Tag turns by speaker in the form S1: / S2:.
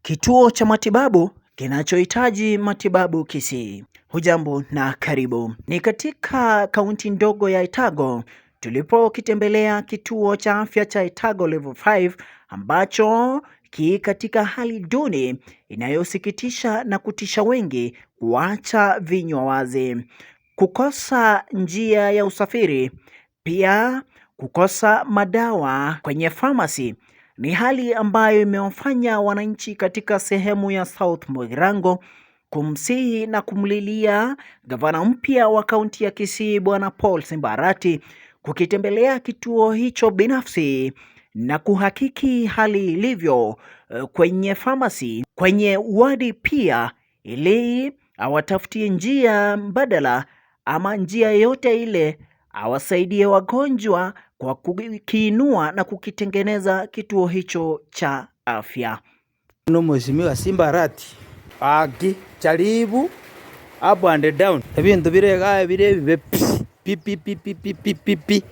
S1: Kituo cha matibabu kinachohitaji matibabu Kisii. Hujambo na karibu. Ni katika kaunti ndogo ya Etago tulipokitembelea kituo cha afya cha Etago Level 5 ambacho ki katika hali duni inayosikitisha na kutisha wengi kuacha vinywa wazi, kukosa njia ya usafiri, pia kukosa madawa kwenye famasi ni hali ambayo imewafanya wananchi katika sehemu ya South Mugirango kumsihi na kumlilia gavana mpya wa kaunti ya Kisii Bwana Paul Simba Arati kukitembelea kituo hicho binafsi na kuhakiki hali ilivyo kwenye famasi, kwenye wadi pia, ili awatafutie njia mbadala ama njia yoyote ile awasaidie wagonjwa kwa kukiinua na kukitengeneza kituo hicho cha afya.
S2: No Mheshimiwa Simba Arati aki jaribu up and down ebintu bire igaa bire ebibe pi pi pi pi pi pi pi pi.